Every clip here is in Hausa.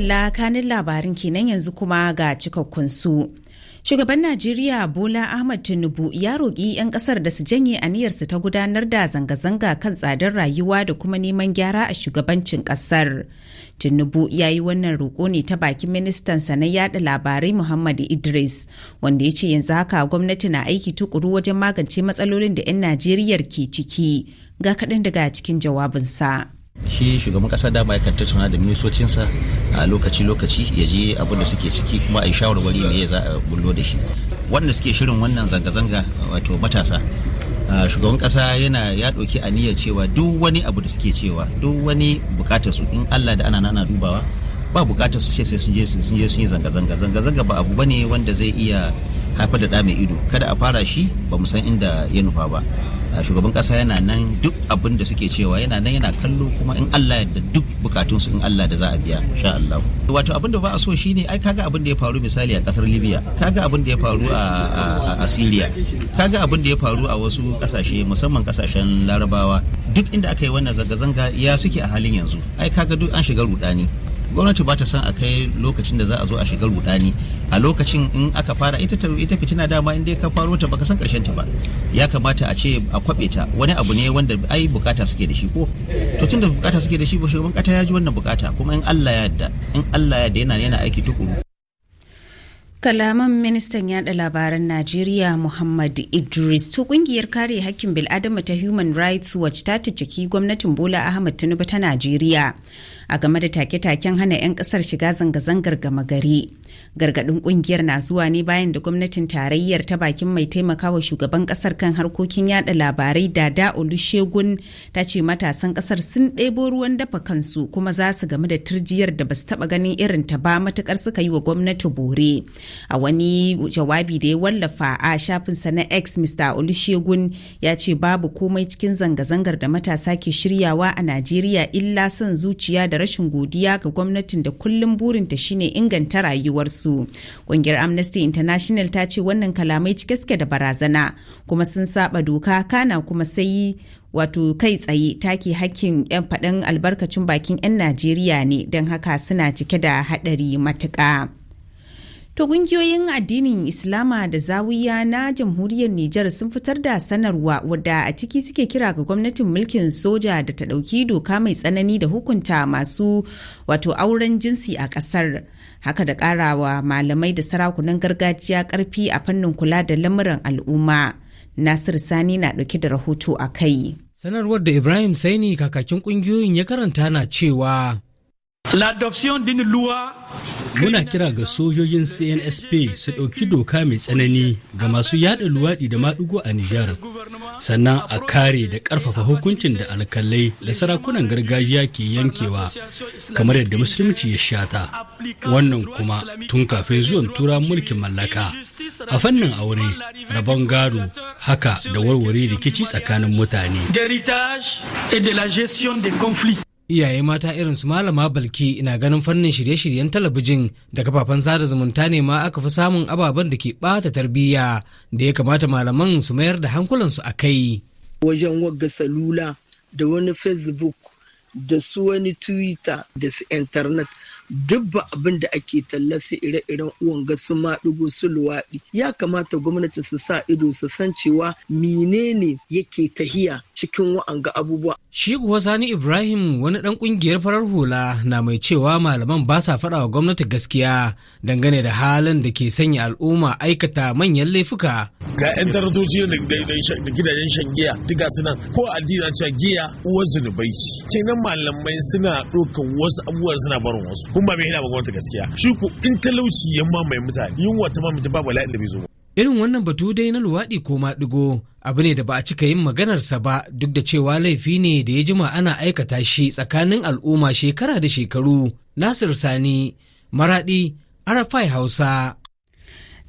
Madalla, kanin labarin kenan, yanzu kuma ga cikakkun su. Shugaban Najeriya Bola Ahmad Tinubu ya roƙi 'yan ƙasar da su janye aniyarsu ta gudanar da zanga-zanga kan tsadar rayuwa da kuma neman gyara a shugabancin ƙasar. Tinubu ya yi wannan roƙo ne ta bakin ministansa na yada labarai Muhammad Idris, wanda ya ce yanzu haka gwamnati na aiki tukuru wajen magance matsalolin da 'yan Najeriya ke ciki. Ga kaɗan daga cikin jawabinsa. Shi shugaban kasa dama yakan tattauna da ministocinsa a lokaci-lokaci, ya je abin da suke ciki, kuma a yi shawarwari me za a bullo da shi. Wanda suke shirin wannan zanga-zanga, wato matasa, shugaban kasa yana ya ɗauki aniyar cewa duk wani abu da suke cewa, duk wani bukatar su, in Allah da ana nana dubawa, ba bukatar su ce sai sun je sun yi zanga-zanga. Zanga-zanga ba abu bane wanda zai iya haifar da ɗa mai ido. Kada a fara shi, ba mu san inda ya nufa ba. Shugaban kasa yana nan, duk abin da suke cewa yana nan yana kallo, kuma in Allah da duk bukatunsu, in Allah da za a biya insha Allah. Wato abin da ba a so shine, ai kaga abin da ya faru misali a kasar Libya, kaga abin da ya faru a Syria, kaga abin da ya faru a wasu kasashe, musamman kasashen Larabawa. Duk inda aka yi wannan zanga-zanga, ya suke a halin yanzu? Ai kaga duk an shiga rudani. Gwamnati ba ta son a kai lokacin da za a zo a shiga rudani. A lokacin in aka fara ita fitina, dama in dai ka faro ta, baka san karshen ta ba. Ya kamata a ce a kwabe ta. Wani abu ne wanda ai bukata suke da shi ko to tunda bukata suke da shi, ba shugaban kasa ya ji wannan bukata, kuma in Allah ya yarda, in Allah ya yarda, yana aiki tukuru. Kalaman ministan yada labaran Najeriya Muhammad Idris. To, kungiyar kare hakkin bil'adama ta Human Rights Watch ta ciki gwamnatin Bola Ahmad Tinubu ta Najeriya a game da take-taken hana 'yan kasar shiga zanga-zangar gama gari. Gargadin kungiyar na zuwa ne bayan da gwamnatin tarayyar ta bakin mai taimakawa shugaban kasar kan harkokin yada labarai Dada Olusegun ta ce matasan kasar sun ɗebo ruwan dafa kansu, kuma za su gamu da turjiyar da basu taɓa ganin irin ta ba matukar suka yi wa gwamnati bore. A wani jawabi da ya wallafa a shafinsa na X, Mr Olusegun ya ce babu komai cikin zanga-zangar da matasa ke shiryawa a Najeriya illa son zuciya da rashin godiya ga gwamnatin da kullum burinta shine inganta rayuwarsu. Kungiyar Amnesty International ta ce wannan kalamai cike suke da barazana kuma sun saba doka, kana kuma sai wato kai tsaye take hakkin 'yan faɗin albarkacin bakin 'yan Najeriya ne, don haka suna cike da haɗari matuƙa. To, kungiyoyin addinin Islama da zawiya na jamhuriyar Nijar sun fitar da sanarwa wadda a ciki suke kira ga gwamnatin mulkin soja da ta ɗauki doka mai tsanani da hukunta masu wato auren jinsi a ƙasar. Haka da ƙarawa malamai da sarakunan gargajiya ƙarfi a fannin kula da lamuran al'umma. Nasir Sani na ɗauke da rahoto a kai. Sanarwar da Ibrahim Saini, kakakin ƙungiyoyin, ya karanta na cewa: L'adoption d'une loi. Muna kira ga sojojin CNSP su ɗauki doka mai tsanani ga masu yada luwaɗi da maɗigo a Nijar, sannan a kare da ƙarfafa hukuncin da alkalai da sarakunan gargajiya ke yankewa kamar yadda musulunci ya shata. Wannan kuma tun kafin zuwan tura mulkin mallaka. A fannin aure, rabon gado, haka da warware rikici tsakanin mutane. Et de la gestion des conflits. Iyaye mata irin su Malama Balki na ganin fannin shirye-shiryen talabijin da kafafen sada zumunta ne ma aka fi samun ababen da ke bata tarbiyya da ya kamata malaman su mayar da hankulansu a kai. Wajen wagga salula da wani Facebook da su wani Twitter da su internet, duk ba abin da ake talla su ire-iren uwan ga su maɗigo, su luwaɗi. Ya kamata gwamnati su sa ido su san cewa menene yake tahiya cikin wa'anga abubuwa. Shi kuwa Sani Ibrahim, wani ɗan ƙungiyar farar hula, na mai cewa malaman ba sa faɗa wa gwamnati gaskiya dangane da halin da ke sanya al'umma aikata manyan laifuka. Ga 'yan taratoci da gidajen shan giya duka suna ko addini na cewa giya uwar zunubai. Kenan malamai suna ɗaukar wasu abubuwan suna barin wasu, kuma ba mai hina ba gwamnati gaskiya. Shi ko in talauci ya mamaye mutane, yunwa ta mamaye, babu bala'in da bai zo ba. Irin wannan batu dai na luwaɗi ko maɗigo abu ne da ba a cika yin maganarsa ba, duk da cewa laifi ne da ya jima ana aikata shi tsakanin al'umma shekara da shekaru. Nasir Sani, Maraɗi, RFI Hausa.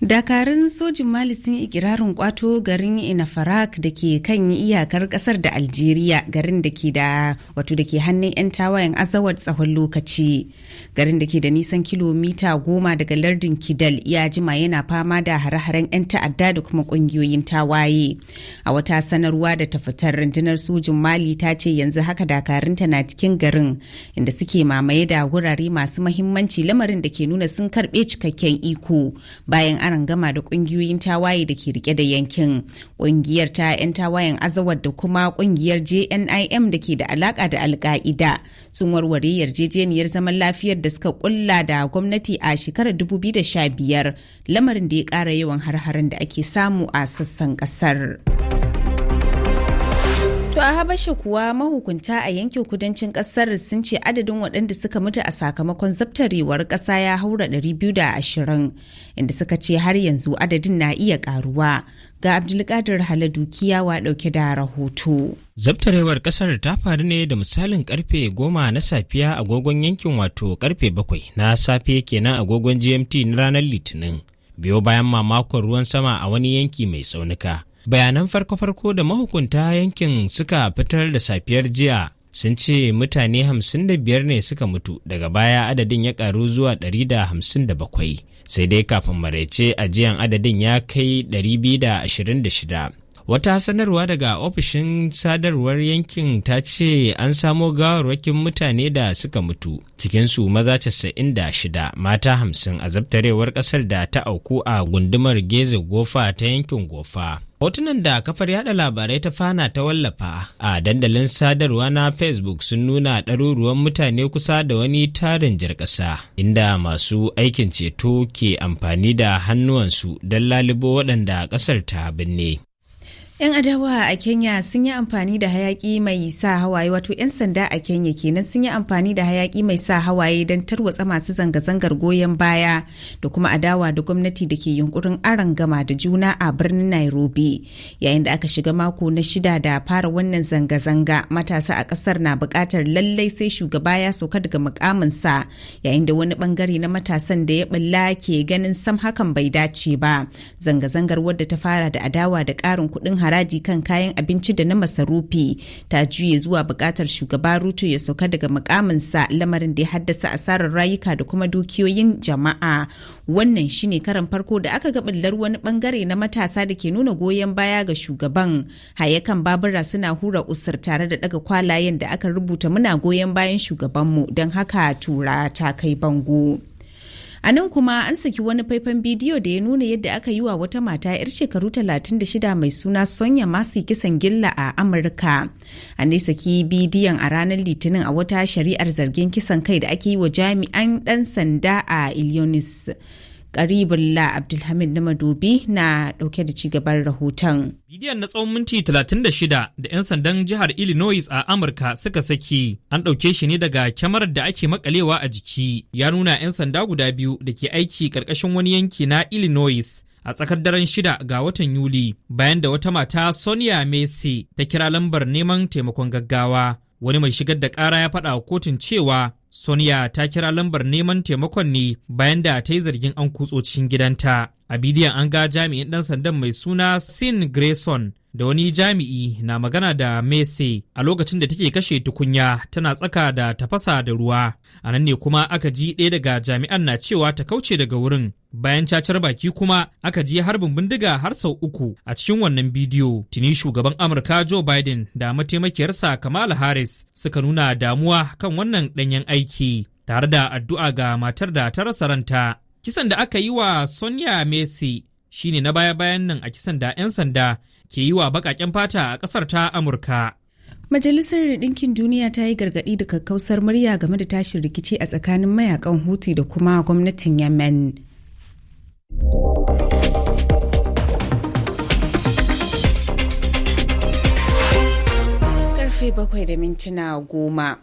Dakarun sojin Mali sun ikirarin kwato garin Inafarak da ke kan iyakar kasar da Algeria, garin da ke da wato da ke hannun 'yan tawayen Azawad tsawon lokaci. Garin da ke da nisan kilomita 10 daga lardin Kidal ya jima yana fama da hare-haren 'yan ta'adda da kuma kungiyoyin tawaye. A wata sanarwa da ta fitar, rundunar sojin Mali ta ce yanzu haka dakarunta na cikin garin, inda suke mamaye da wurare masu mahimmanci, lamarin da ke nuna sun karbe cikakken iko bayan an gama da kungiyoyin tawaye da ke rike da yankin. Kungiyar ta 'yan tawayen Azawad da kuma kungiyar JNIM da ke da alaka da Alka'ida sun warware yarjejeniyar zaman lafiyar da suka kulla da gwamnati a shekarar 2015, lamarin da ya kara yawan har-haren da ake samu a sassan kasar. To a Habasha kuwa, mahukunta a yankin kudancin kasar sun ce adadin waɗanda suka mutu a sakamakon zabtarewar ƙasa ya haura 220, inda suka ce har yanzu adadin na iya ƙaruwa. Ga Abdulkadir Haladu Kiyawa ɗauke da rahoto. Zabtarewar kasar ta faru ne da misalin karfe 10 na safiya agogon yankin, wato karfe 7 na safe kenan agogon GMT na ranar Litinin. Biyo bayan mamakon ruwan sama a wani yanki mai tsaunuka. Bayanan farko-farko da mahukunta yankin suka fitar da safiyar jiya sun ce mutane 55 ne suka mutu, daga baya adadin ya karu zuwa 157, sai dai kafin maraice ajiyan adadin ya kai 226. Wata sanarwa daga ofishin sadarwar yankin ta ce an samo gawarwakin mutane da suka mutu, cikinsu maza 96, mata 50, a zabtarewar kasar da ta auku a gundumar Geze Gofa ta yankin Gofa. Hotunan da kafar yada labarai ta Fana ta wallafa a dandalin sadarwa na Facebook sun nuna ɗaruruwan mutane kusa da wani tarin jar ƙasa, inda masu aikin ceto ke amfani da hannuwansu don lalubo waɗanda ƙasar ta binne. 'Yan adawa a Kenya sun yi amfani da hayaki mai sa hawaye, wato 'yan sanda a Kenya kenan sun yi amfani da hayaki mai sa hawaye don tarwatsa masu zanga-zangar goyon baya da kuma adawa da gwamnati da ke yunkurin gama da juna a birnin Nairobi. Yayin da aka shiga mako na shida da fara wannan zanga-zanga, matasa a kasar na buƙatar lallai sai shugaba ya sauka daga mukaminsa, yayin da wani bangare na matasan da ya bulla ke ganin sam hakan bai dace ba. Zanga-zangar, wadda ta fara da adawa da ƙarin kuɗin haraji kan kayan abinci da na masarufi, ta juye zuwa bukatar shugaba Ruto ya sauka daga mukaminsa, lamarin da ya haddasa asarar rayuka da kuma dukiyoyin jama'a. Wannan shine karan farko da aka ga bullar wani bangare na matasa da ke nuna goyon baya ga shugaban hayakan babura suna hura usur tare da daga kwalayen da aka rubuta "Muna goyon bayan shugabanmu, don haka tura ta kai bango." A nan kuma an saki wani faifan bidiyo da ya nuna yadda aka yi wa wata mata 'yar shekaru 36 mai suna Sonya Masu kisan gilla a Amurka. An dai saki bidiyon a ranar Litinin a wata shari'ar zargin kisan kai da ake yi wa jami'an ɗan sanda a Illinois. Karibullah Abdulhamid na Madobi na dauke da cigaban rahoton. Bidiyon na tsawon minti 36 da 'yan sandan jihar Illinois a Amurka suka saki, an ɗauke shi ne daga kyamarar da ake makalewa a jiki. Ya nuna 'yan sanda guda biyu da ke aiki ƙarƙashin wani yanki na Illinois a tsakar daren 6 ga watan Yuli, bayan da wata mata, Sonia Macy, ta kira lambar neman taimakon gaggawa. Wani mai shigar da ƙara ya faɗa wa kotun cewa Sonia ta kira lambar neman taimakon ne bayan da ta yi zargin an kutso cikin gidanta. A bidiyon an ga jami'in ɗan sandan mai suna Sin Grayson da wani jami'i na magana da Mese a lokacin da take kashe tukunya tana tsaka da tafasa da ruwa. A nan ne kuma aka ji ɗaya daga jami'an na cewa ta kauce daga wurin. Bayan cacar baki kuma aka ji harbin bindiga har sau uku a cikin wannan bidiyo. Tuni shugaban Amurka Joe Biden da mataimakiyarsa Kamala Harris suka nuna damuwa kan wannan ɗanyen aiki, tare da addu'a ga matar da ta rasa ranta. Kisan da aka yi wa Sonia Messi shine na baya-bayan nan a kisan da 'yan sanda ke yi wa baƙaƙen fata a ƙasar ta Amurka. Majalisar Ɗinkin Duniya ta yi gargaɗi da kakkausar murya game da tashin rikici a tsakanin mayakan Houthi da kuma gwamnatin Yemen. Karfe 7:10.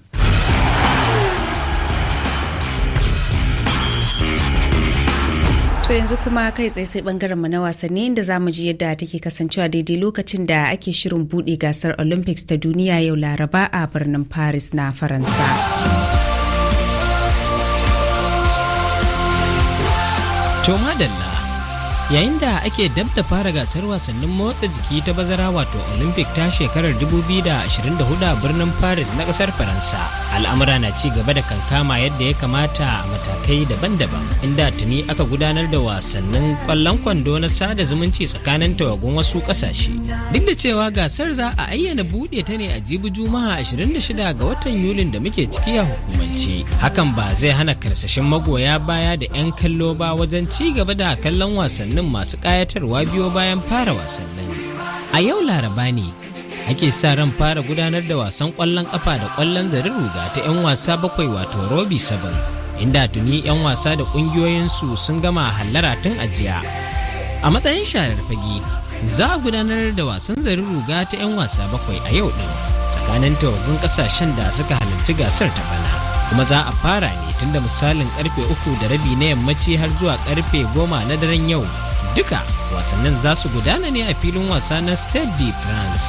To yanzu kuma kai tsaye sai bangaren mu na wasanni, inda zamu ji yadda take kasancewa daidai lokacin da ake shirin bude gasar Olympics ta duniya yau Laraba a birnin Paris na Faransa. To madalla, Yayin da ake dab da fara gasar wasannin motsa jiki ta bazara wato Olympic ta shekarar 2024 a birnin Paris na kasar Faransa, al'amura na ci gaba da kankama yadda ya kamata a matakai daban-daban, inda tuni aka gudanar da wasannin kwallon kwando na sada zumunci tsakanin tawagun wasu kasashe. Duk da cewa gasar za a ayyana buɗe ta ne a jibi Juma'a 26 ga watan Yulin da muke ciki a hukumance, hakan ba zai hana karsashin magoya baya da 'yan kallo ba wajen ci gaba da kallon wasannin masu ƙayatarwa biyo bayan fara wasannin. A yau Laraba ne ake sa ran fara gudanar da wasan ƙwallon ƙafa da ƙwallon zarin ruga ta 'yan wasa bakwai wato Robi 7, inda tuni 'yan wasa da ƙungiyoyinsu sun gama hallara tun ajiya. A matsayin sharar fage, za a gudanar da wasan zarin ruga ta 'yan wasa bakwai a yau ɗin tsakanin tawagun ƙasashen da suka halarci gasar ta bana. Kuma za a fara ne tun da misalin karfe 3:30 na yammaci har zuwa karfe 10 na daren yau. Duka wasannin za su gudana ne a filin wasa na Stade de France.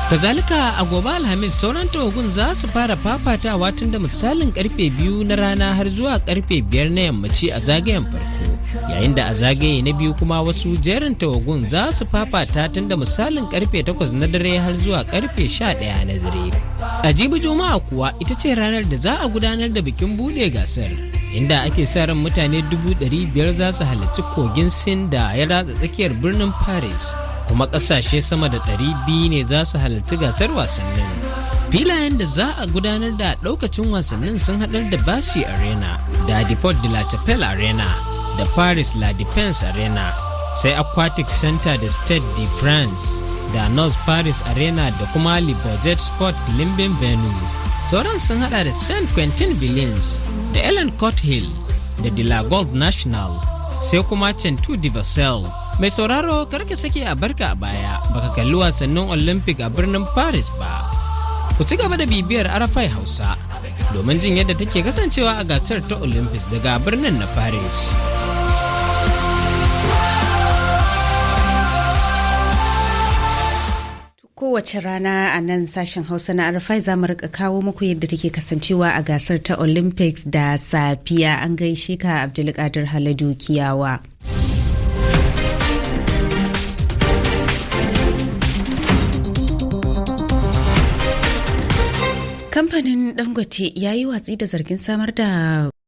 Kazalika a gobe Alhamis sauran tawagun za su fara fafatawa tun da misalin karfe 2 na rana har zuwa karfe 5 na yammaci a zagayen farko. Yayin da a zagaye na biyu kuma wasu jerin tawagun za su fafata tun da misalin karfe 8 na dare har zuwa karfe 11 na dare. A jibi Juma'a kuwa ita ce ranar da za a gudanar da bikin bude gasar, inda ake sa ran mutane 500,000 za su halarci kogin Sin da ya ratsa tsakiyar birnin Paris, kuma kasashe sama da 200 ne za su halarci gasar wasannin. Filayen da za a gudanar da daukacin wasannin sun haɗar da Basi Arena da Depot de la Chapelle Arena da Paris La Defense Arena, sai Aquatic Center da Stade de France da North Paris Arena da kuma Le Bourget Sport Climbing Venue. Sauran sun hada da St. Quentin Villens da Ellen Court Hill da De La Golf National, sai kuma Centu de Vassel. Mai sauraro, karka sake a barka a baya baka kalli wasannin Olympic a birnin Paris ba. Ku ci gaba da bibiyar Arafai Hausa domin jin yadda take kasancewa a gasar ta Olympics daga birnin na Paris. Kowace rana a nan sashen Hausa na Arafai za mu rika kawo muku yadda take kasancewa a gasar ta Olympics da safiya. An gaishe ka, Abdulkadir Haladu Kiyawa. Kamfanin Dangote ya yi watsi da zargin samar da